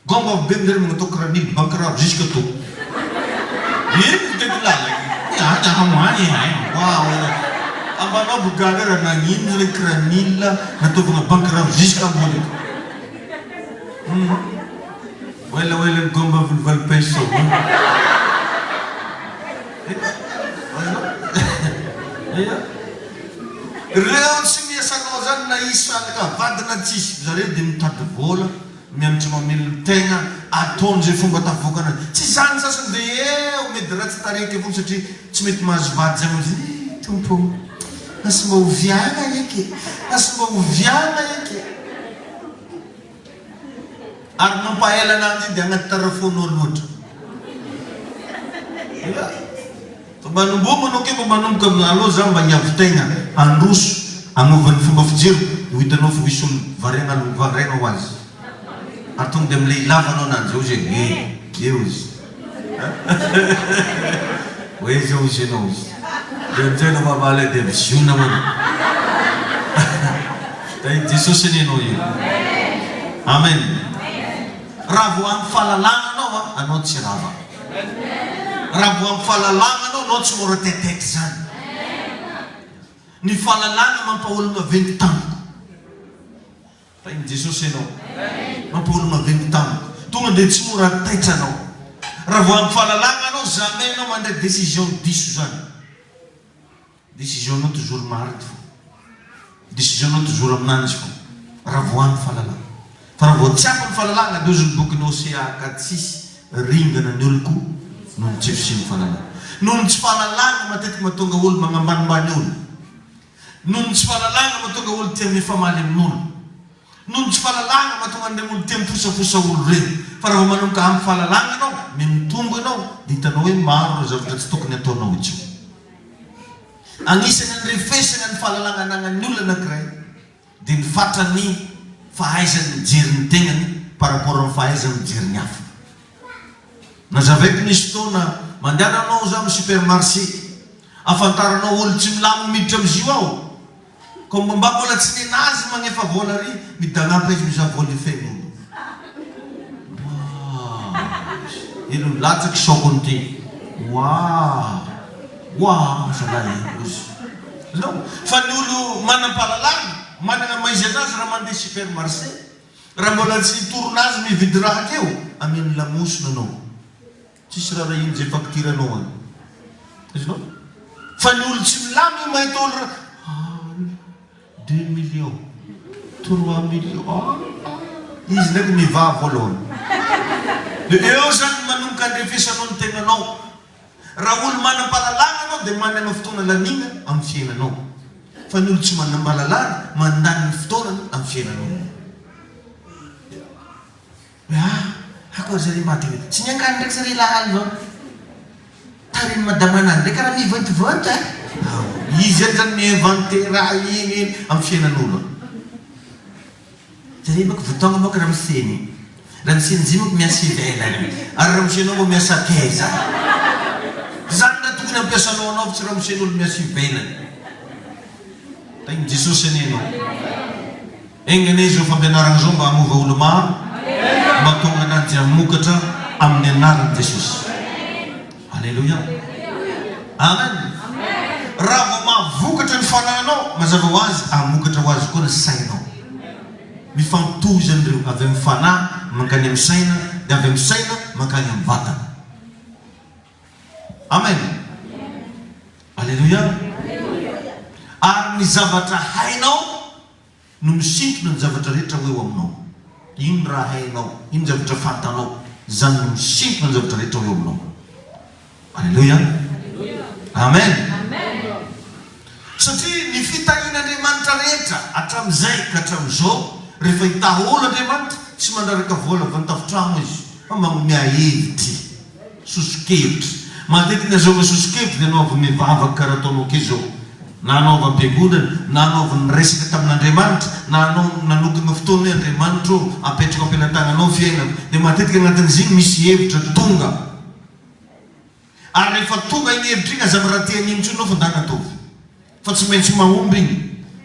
Gomba be aminjareo magnatao kiranily, bankiraro jusque to. Ino mitety lalagna io? Ambanao bogaly raha nagnino zany kiranil nataovagna bankiraro jusque ambony ato. Hum. Wela wela ny gomba avy nivaly pinceau. Reo tsy miasa anao zany na hisy anaka vady na tsisy zareo de mitady vola mianatra mamelon tegna ataony zay fomba tafavoaka anazy tsy zany sasany de eo medy ratsy tarehy ake fogna satria tsy mety mahazo vady zany amizay eh Tompo ô asa mba oviagna eky e asa mba oviagna eky e. Ary mampaela ananjy io dia agnaty tarafonao loatra. Ia. Fa mba anomboha manao ke mba manomboka amin'ny alou za mba hiavo-tegna, handroso, hagnova ny fomba fijeriko, dia ho hitanao fa ho hisy olo variagna alo variagna ho azy. Ary tonga dia amle ilavanao ananjy, eo izy e, eo izy. Hoe zao izy ianao izy. Dia amin'izay ianao mamaly hoe dia miziona hono. Tahin'i Jesosy anie ianao io. Amen. Raha vao ampy fahalalana anao a, anao tsy rava. Raha vao ampy fahalalana anao, anao tsy mora taitaitra izany. Ny fahalalana mampaholy maventy tampoka. Tahin'i Jesosy ianao. Mampahory maventy tamiko. Tonga dia tsy mora taitra anao. Raha vao ampy fahalalagna anao, jamais ianao mandray décision diso zany. Décision nao toujours marigny fô. Décision nao toujours aminanjy fô. Raha vao ampy fahalalagna. Fa raha vao tsy ampy ny fahalalagna dia ozy ny bokin'i Hosea ka tsisy ringana ny oloko noho ny tsy fisian'ny fahalalagna. Noho ny tsy fahalalagna matetiky mahatonga olo magnambanimbany olo. Noho ny tsy fahalalana mahatonga olo tia mifamaly amin'olo. Noho ny tsy fahalalana mahatonga an'ireny olo tia mifosafosa olo ireny. Fa raha vao manomboka ampy fahalalana ianao, mihamitombo ianao, dia hitanao hoe maro ireo zavatra tsy tokony ataonao intsony. Anisan'ny andrefesana ny fahalalana anagnan'ny olona anankiray dia ny fatran'ny fahaizany mijery ny tegnany par rapport amin'ny fahaizany mijery ny hafa. Nazavaiko nisy fotoana, mandehana anao za amin'ny supermarché, afantaranao olo tsy milaminy miditra am zio ao, ko mba mbola tsy nenazy magnefa vola ary midagnapa izy mizaha vola feno olo. Waah! Elo latsaky sokony ty. Waah! Waah! Zalahy e! Ozy. Azonao? Fa ny olo manam-pahalalana, managna maha izy anazy raha mandeha supermarché, Raha mbola tsy hitorona azy mividy raha keo, ameno lamosina anao. Tsisy rarahiny ze facture anao any. Azonao? Fa ny olo tsy milamigny mahita olo ra. Deux millions, trois millions, ah! Izy ndraiky mivaha voalohany. Dia eo zany manomboka andrefesanao ny tenanao. Raha olo manam-pahalalana anao dia manana fotoana laniana amin'ny fiainanao. Fa ny olo tsy manam-pahalalana mandany ny fotoanany amin'ny fiainanao. Hoe ah! Akory zare maty ve? Tsy niankany ndraiky zare lahaly zao. Tarehiny madama anany ndray karaha miventivente eh! Ao, izy ihany zany mi-inventer raha iny iny amin'ny fiainan'olo. Zare manko vao tonga manko ramoseny. Ramoseny njy manko miasa ivelany. Ary ramosenao mbô miasa akaiza? Zany raha tokony ampiasanao anao fa tsy ramosen'olo miasa ivelany. Tahin'i Jesosy anie ianao. Enga anie izao fampianarana izao mba hanova olo maro, mba hahatonga ananjy hamokatra amin'ny anaran'i Jesosy. Aleloia. Amen. Raha vao mahavokatra ny fanahinao, mazava ho azy hamokatra ho azy koa ny sainao. Mifampitohy izany ireo, avy amin'ny fanahy mankany amin'ny saina, dia avy amin'ny saina mankany amin'ny vatana. Amen. Aleloia. Ary ny zavatra hainao no misintona ny zavatra rehetra ho eo aminao. Ino raha hainao, ino zavatra fantanao, izany no misintona ny zavatra rehetra ho eo aminao. Aleloia. Amen. Satria ny fitahian'Andriamanitra rehetra hatramin'izay ka hatramin'izao, rehefa hitaha olo Andriamanitra, tsy mandraraka vola avy any tafotrano Izy, fa magnomea hevitry. Soso-kevitra. Matetika ny azahoana soso-kevitra dia anao avy mivavaka karaha ataonao kay zao. Na anao avy am-piangonana, na anao avy niresaka tamin'Andriamanitra, na anao nanokana fotoana hoe Andriamanitra ô, apetrako am-pelatananao ny fiainako. Dia matetika anatin'izy iny misy hevitra tonga. Ary rehefa tonga iny hevitra iny aza mi-rater an'iny intsony anao fa ndana ataovy. Fa tsy maintsy mahomby iny,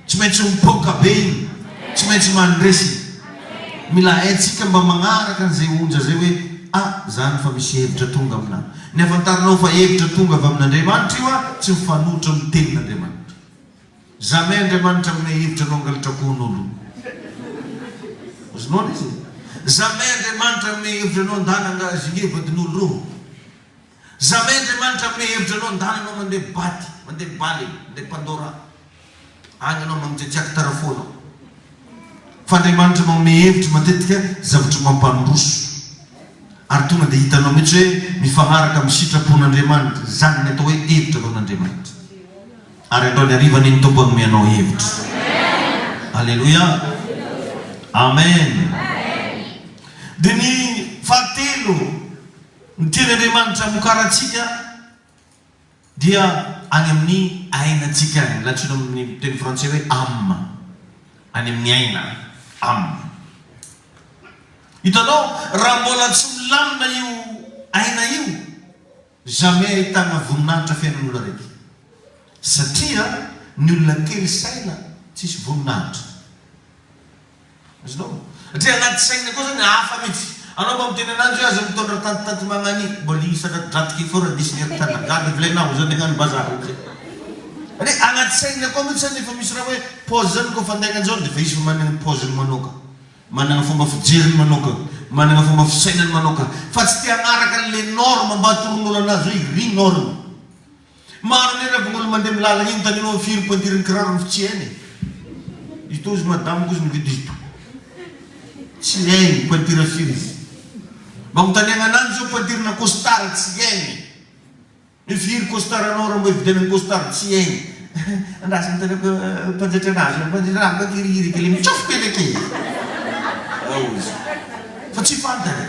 tsy maintsy mipoaka be iny, tsy maintsy mandresy iny. Mila haintsika mba magnaraka an'izay onja zay hoe ah zany fa misy hevitra tonga aminà. Ny ahafantaranao fa hevitra tonga avy amin'Andriamanitra io ah tsy mifanohitra amin'ny tenin'Andriamanitra. Jamais Andriamanitra hanome hevitra anao hangalatra akohon'olo. Azonao le izy e? Jamais Andriamanitra hanome hevitra anao andana anga zinge vadin'olo reo. Jamais Andriamanitra hanome hevitra anao ndana anao mandeha baty, mandeha baly, mandeha pandora. Any anao mangitsiatsiaka tara foana. Fa Andriamanitra manome hevitra matetika zavatra mampandroso. Ary tonga dia hitanao mihitsy hoe mifagnaraka amin'ny sitrapon'Andriamanitra. Izany ny atao hoe hevitra avy amin'Andriamanitra. Ary androany hariva anie ny Tompo hanome anao hevitra. Aleloia. Amen. Dia ny fahatelo. Ny tian' Andriamanitra hamokarantsika dia any amin'ny ainantsika any, ilay antsoina amin'ny teny frantsay hoe âme, any amin'ny aina, âme. Hitanao, raha mbola tsy milamina io aina io, jamais ahitana voninahitra fiainan'olona araiky. Satria ny olona kely saina tsisy voninahitra. Azonao? Satria anaty saina koa zany hafa mihitsy. Anao mba miteny ananjy hoe aza mitondra tantitanty magnani, mbola i sadratidratiky fô raha diso ny tana. Gaga vilainao zany hagnano bazary amizay. Satria anaty saina koa mihitsy zany efa misy raha hoe paozy zany kôfa andeha hagnano zao dia efa izy efa managna ny paoziny manokana. Managna fomba fijeriny manokana, managna fomba fisainany manokana. Fa tsy te hagnaraka an'le norme mba atoron'olo anazy hoe iry norme. Maro anie raha vao olo mandeha amin'ny lalana iny tanino hoe firy pointure ny kiraro ny tsy hainy e. Izy toa izy madame koa izy mividy izy toa. Tsy hainy pointure firy izy. Mba anontaniagna ananjy zao pointure na costard tsy hainy. Hoe firy costard anao raha mba hividianana costard tsy hainy. Andraso anontaniako mpanjaitra anazy, mpanjaitra anazy manko irihiry kely mitsofoka kely aky. Ao izy. Fa tsy fantany.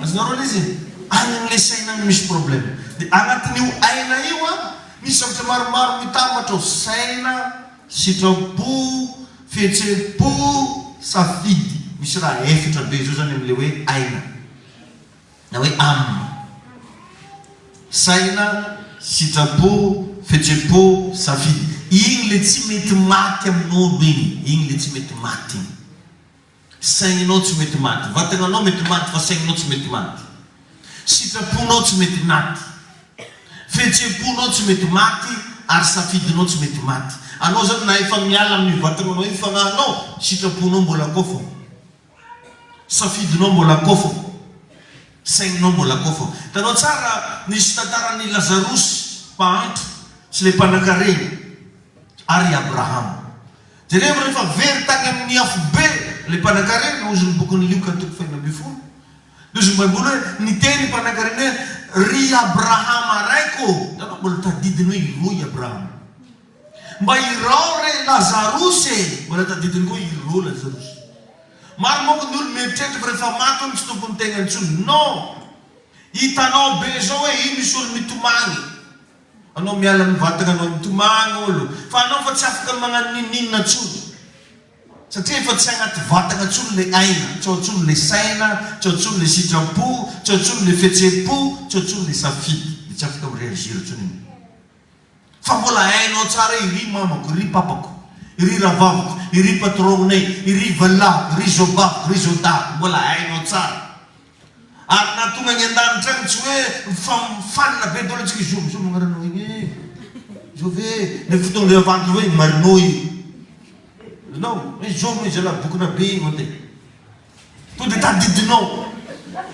Azonareo ilay izy e? Any amin'ilay saina any misy problème. Dia anatin'io aina io an, misy zavatra maromaro mitambatra ao, saina, sitrapo, fihetseham-po, safidy. Misy raha efatra be izao izany amin'ilay hoe aina, na hoe âme. Saina, sitrapo, fihetseham-po, safidy. Iny ilay tsy mety maty amin'olo iny, iny ilay tsy mety maty iny. Saigninao tsy mety maty. Vatagnanao mety maty fa saigninao tsy mety maty. Sitraponao tsy mety maty. Fihetseham-ponao tsy mety maty ary safidinao tsy mety maty. Anao zany na efa miala amin'ny vatagnanao io fagnahinao, sitraponao mbola akao fô. Safidinao mbola akao fô. Saigninao mbola akao fô. Hitanao tsara nisy tantaran'i Lazarosy mpahantra sy ilay mpanankarena ary i Abrahama. Jerevo rehefa very tany amin'ny afobe ilay mpanankarena, hozy ny bokin'i Lioka toko fahenina ambin'ny folo. Dia hozy ny Baiboly hoe, niteny ny mpanankarena hoe, Ry Abrahama raiko ô! Hitanao, mbola tadidiny hoe ireo i Abrahama. Mba irao re Lazarosy e! Mbola tadidiny koa ireo Lazarosy. Maro manko ny olona mieritreritra fa rehefa maty hono tsy tompon'ny tegna intsony. Non! Hitanao be zao hoe io misy olo mitomagny. Anao miala amin'ny vatagna anao mitomagny olo. Fa anao fa tsy afaka magnano ninoninona intsony. Satria efa tsy agnaty vatagna intsony le aigna. Tsy ao intsony le saina, tsy ao intsony le sitram-po, tsy ao intsony le fihetsem-po, tsy ao intsony le safidy. Dia tsy afaka mi-réagir intsony anao. Fa mbola hainao tsara hoe iry mamako, iry papako, iry rahavaviko, iry patron-nay, iry valahiko, iry zobaviko, iry zodahiko, mbola hainao tsara. Ary na tonga any an-danitra any tsy hoe mifanina be daholo antsika, zovy zovy magnaranao igny e, zovy e, nefa tonga eo avanitra hoe marinao io. Azonao? Hoe zovy hoe zalahy bokona be igny hote. To dia tadidinao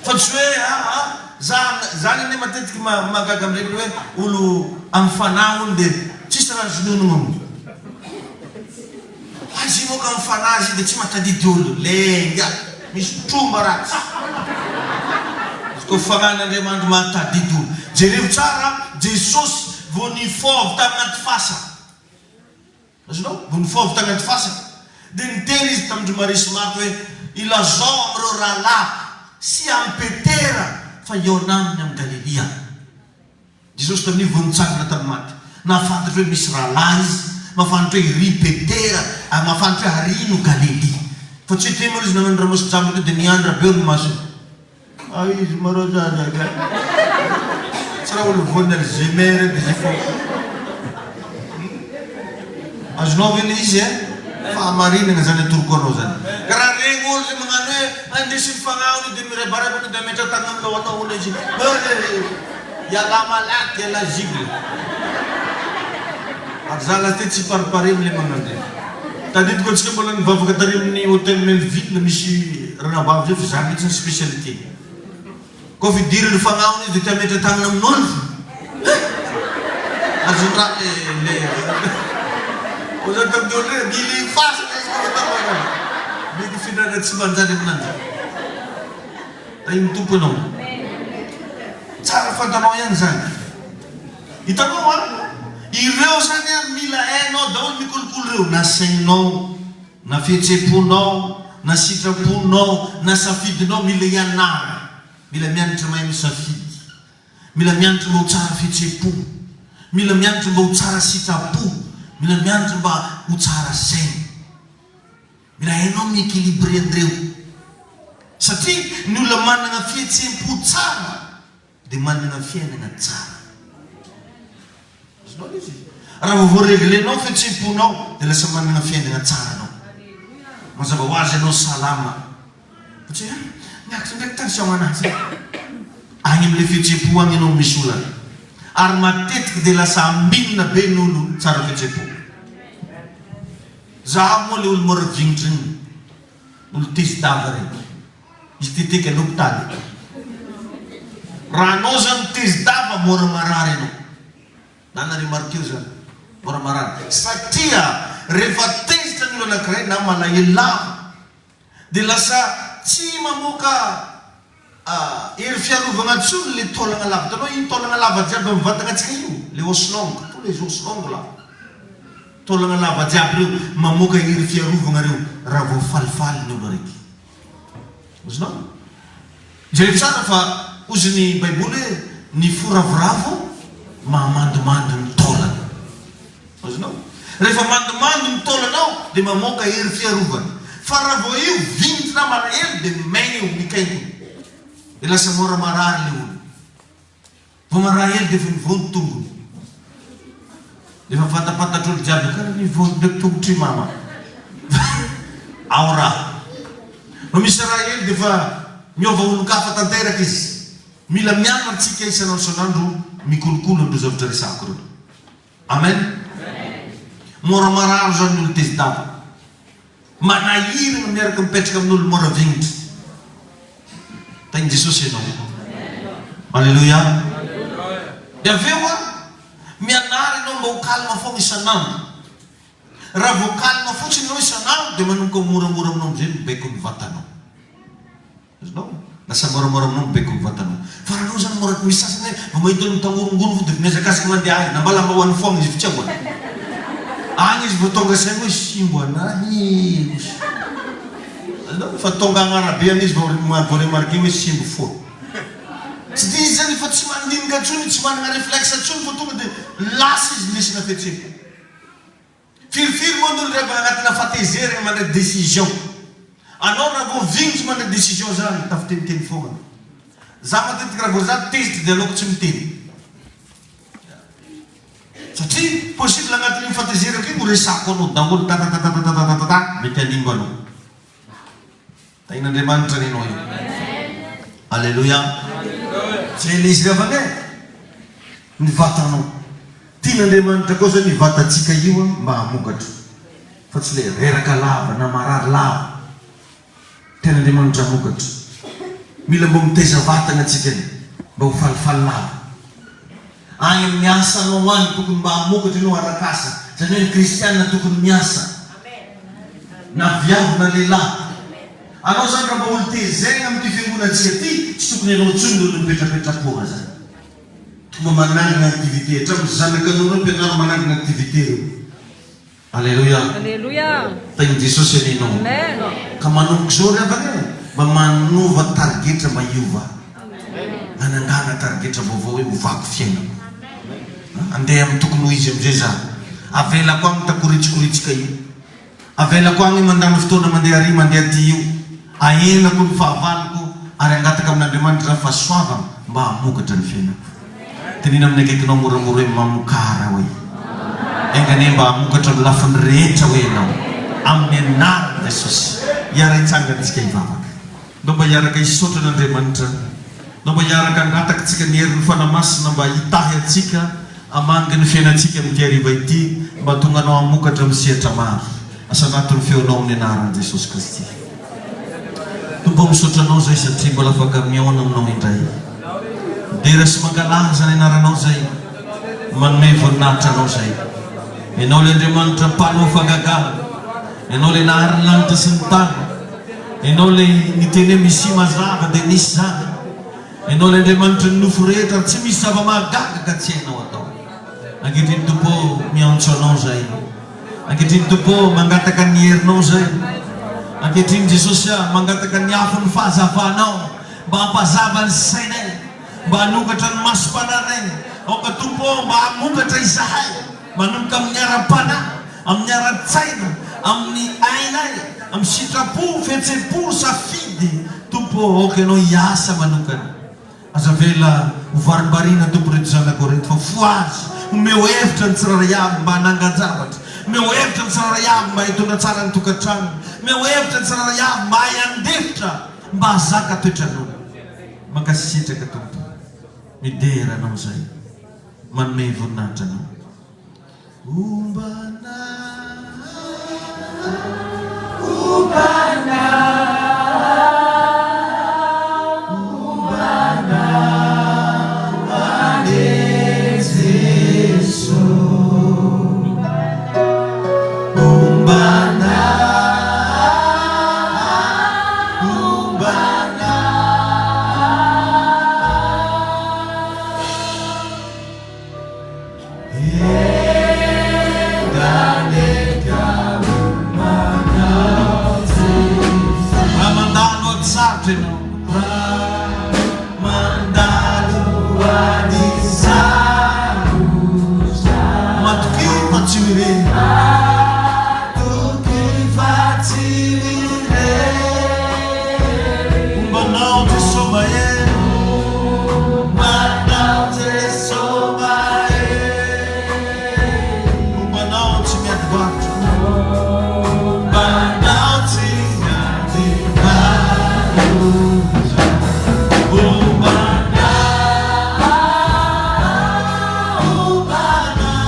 fa tsy hoe aa za zany anie matetiky mahagaga amin'ireny hoe olo amin'ny fanahy hono dia tsisy raha zononogno aminy. Azy io moka amin'ny fanahy izy io dia tsy mahatadidy olo. Lainga! Misy tromba ratsy. Izy koa fanahin'Andriamanitra mahatadidy olo. Jereo tsara Jesosy vao nifoha avy tamin'anaty fasana. Azonao? Vao nifoha avy tany anaty fasana, dia niteny izy tamin-dry Maria sy Marta hoe, Ilazao amin'ireo rahalahiko sy amin'i Petera fa hihaona aminy amin'i Galilia aho. Jesosy tamin'io vao nitsangana tamin'ny maty. Nahafantatra hoe misy rahalahy izy, mahafantatra hoe iry Petera, ary mahafantatra hoe ary no Galilia. Fa tsy hoe teo aloha izy nanao ny ramose jamba teo dia niandra be eo ny masony. Ah izy marô zaza ka. Tsy raha olo voan'ny Alzheimer edy izy fô. Azonao ve le izy eh? Fahamarinana zany atoroko anao zany. Ka raha regny olo zay magnano hoe andesin'ny fagnahy hono de mirebareba hono de ametra-tagnana amin'ny lohanao hono izy. Ialahy malaky, ialahy zigle. Ary za lahy ty tsy paripare amle magnano zay. Tadidiko antsika mbola nivavaka tary amin'ny hotel Melville misy ranabavy zay fa za mihitsy ny spécialité. Koa fidiriny fagnahony izy de te hametra tagnana amin'olo fo. Eh! Azon-draha le le Koa zany tamin'ny olo reny mily fasana izy koa fa Mety fihinanana tsy manjary aminanjy. Tahin'ny Tompo ianao. Tsara fantanao ihany izany. Hitanao an! Ireo zany an mila hainao daholo mikolokolo ireo na sainao, na fihetsem-ponao, na sitraponao, na safidinao mila ianarana. Mila mianatra mahay misafidy. Mila mianatra mba ho tsara fihetsem-po. Mila mianatra mba ho tsara sitrapo. Mila mianatra mba ho tsara saina. Mila hainao mi-equilibrer an'ireo. Satria ny olona manana fihetsem-po tsara dia manana fiainana tsara. Azonao ilay izy? Raha vao voa-regler-nao ny fihetsem-ponao dia lasa manana fiainana tsara anao. Mazava ho azy ianao salama. Fa tsy hoe miakatra ndraiky tension anahy zay. Any amin'ilay fihetsem-po any ianao no misy olana. Ary matetika dia lasa ambinina be ny olo tsara fihetsem-po. Zaho moa le olo mora vignitra igny, olo tezi-dava regny, izy teteky a l'hopitaly. Raha anao zany tezi-dava mora marary anao. Na na remarqueo zany, mora marary. Satria rehefa tezitra ny olo anakiray na malahelo lava dia lasa tsy mamoaka hery fiarovagna intsony le taolagna lava. Hitanao iny taolagna lava jiaby amin'ny vatagnantsika io, le os long, tous les os longs là. Taolagna lava jiaby reo, mamoaka hery fiarovagna reo raha vao falifaly ny olo araiky. Azonao? Jereo tsara fa hozy ny baiboly hoe ny fo ravoravo mahamandomando ny taolana. Azonao? Rehefa mandomando ny taolanao dia mamoaka hery fiarovana. Fa raha vao io vinitra na malahelo dia maina io, mikainkona. Dia lasa mora marary ilay olona. Vao marahelo dia efa mivoa ny tongony. Dia efa fantapantatr'olo jiaby karaha mivoa ndraiky tongotr'i mama. Ao raha. Vao misy raha hely dia efa miova olon-kafa tanteraka izy. Mila mianatra tsika isan'andro isan'andro mikolokolo an'ireo zavatra resahako ireo. Amen. Mora marary zany ny olo tezi-dava. Manahirana miaraka mipetraka amin'olo mora vignitra. Tahin'i Jesosy ianao. Alléluia. Dia avy eo an, mianara ianao mba ho calme foagna isan'andro. Raha vao calme fotsiny ianao isan'andro dia manomboka ho moramora aminao amin'izay ny mibaiko ny vatanao. Azonao? Lasa moramora aminao mibaiko ny vatanao. Fa raha anao zany mora, misy sasany hoe vao mahita olo mitangorongorona fo dia mihazakazaka mandeha any, na mba lamba hoan'ny foagna izy tsy ahoana. Agny izy vao tonga saigny hoe simbo anahy osy. Azonao? Fa tonga agn'arabe agny izy vao vao remarquer hoe simbo foa. Tsy dia izy zany efa tsy mandinika intsony, tsy managna réflexe intsony fa tonga dia lasa izy nesina fihetseham-po. Firifiry moa ny olo rehefa agnatina fahatezeragna mandray décision. Anao raha vao vignitry mandray décision zany tafiteniteny fogna. Za matetiky raha vao za tezitry de aleoko tsy miteny. Satria possible agnatin'igny fahatezerako igny ho resahako anao daholo tatatatatatatatata mety hanimba anao. Tahin'Andriamanitra anie enao io. Aleloia. Zay le izy ry havana e. Ny vatanao. Tian'Andriamanitra koa zany io vatantsika io mba hamokatra. Fa tsy le reraka lava na marary lava. Tian'Andriamanitra hamokatra. Mila mba mitaiza vatana antsika e. Mba ho falifaly lava. Any amin'ny asanao any tokony mba hamokatra ianao arak'asa. Izany hoe ny kristiana tokony miasa. Na viavy na lehilahy. Anao zany raha mba olo tezaigna amin'ity fiangonantsika ty, tsy tokony ianao intsony ny olo mipetrapetra-poagna zany. Tokony mba manangana activité, hatramin'ny zanakanao reo ampianaro manangana activité reo. Aleloia.
Aleloia.
Tahin'i Jesosy anie ianao.
Amen.
Ka manomboka izao ry havana e, mba manova tarigetra mba hiova. Manangana tarigetra vaovao hoe ovako fiainako. Andeha amin'ny tokony ho izy amin'izay za. Avelako agny takoritsikoritska io. Avelako agny mandany fotoana mandeha ary mandeha aty io. Ahenako ny fahavaloko ary angataka amin'Andriamanitra za fahasoavana mba hamokatra ny fiainako. Teneno amin'ny akaikinao moramora hoe mamokara hoe. Enga anie mba hamokatra amin'ny lafiny rehetra hoe ianao. Amin'ny anaran'i Jesosy. Hiara-hitsangana isika hivavaka. Ndao mba hiaraka hisaotra an'Andriamanitra. Ndao mba hiaraka hangataka tsika ny herin'ny Fanahy Masina mba hitahy antsika hamangy ny fiainantsika amin'ity hariva ity mba hahatonga anao hamokatra amin'ny sehatra maro. Asandrato ny feonao amin'ny anaran'i Jesosy Kristy. Tompo ô misaotra Anao zay satria mbola afaka mihaona aminao indray. Midera sy mankalaza ny anaranao zay. Manome voninahitra Anao zay. Ianao ilay Andriamanitra mpanao fahagagana. Ianao ilay nahary ny lanitra sy ny tany. Ianao ilay niteny hoe misia mazava dia nisy izany. Ianao ilay Andriamanitry ny nofo rehetra ary tsy misy zava-mahagaga ka tsy hainao atao. Ankehitriny Tompo ô, miantso Anao izahay. Ankehitriny Tompo ô, mangataka ny herinao izahay. Ankehitriny Jesosy ah, mangataka ny afon'ny fahazavanao mba hampazava ny sainay, mba hanokatra ny masom-panahinay. Aoka Tompo ô, mba hamokatra izahay. Manomboka amin'ny ara-panahy, amin'ny ara-tsaina, amin'ny ainay, amin'ny sitrapo, fihetsem-po, safidy. Tompo ô, aoka Ianao hiasa manokana. Aza avela ho varimbariana Tompo ireto zanakao ireto fa fohazy, omeo hevitra ny tsirairay avy mba hanangan-javatra, omeo hevitra ny tsirairay avy mba hitondra tsara ny tokantranony, omeo hevitra ny tsirairay avy mba hahay handefitra, mba hahazaka toetran'olona. Mankasitraka Tompo. Midera Anao izahay. Manome voninahitra Anao. Ombana Ombana Ombana anie Jeso Ombana Ombana. Raha mandalo ady sarotra ianao. Raha mandalo ady sarotra. Matokia fa tsy ho irery. Matokia fa tsy ho irery. Homba anao Jesoa mahery. Homba anao Jesoa mahery. Homba anao tsy miady varotra. Homba anao tsy miady varotra. Homba anao, homba anao.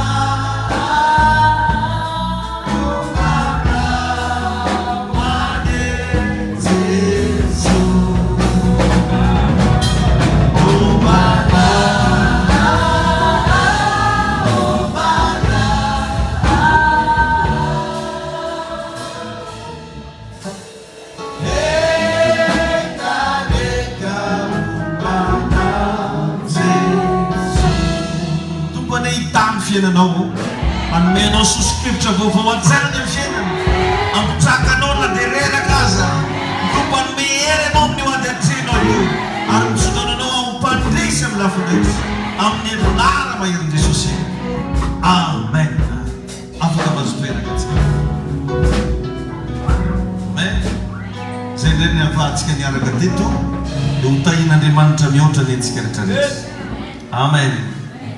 fiainanao. Hanome anao soso-kevitra vaovao hatsarany amin'ny fiainana. Hampitraka anao na dia reraka aza. Ny Tompo hanome hery anao amin'io ady atrehinao io ary mitsodrano anao ho mpandresy amin'ny lafiny rehetra. Amin'ny anara-maherin'i Jesosy. Amen. Afaka mahazo toerana tsika. Amen. Izay indray ny ahafahantsika niaraka teto. Dia ho tahian'Andriamanitra mihoatra ny antsika rehetra rehetra. Amen.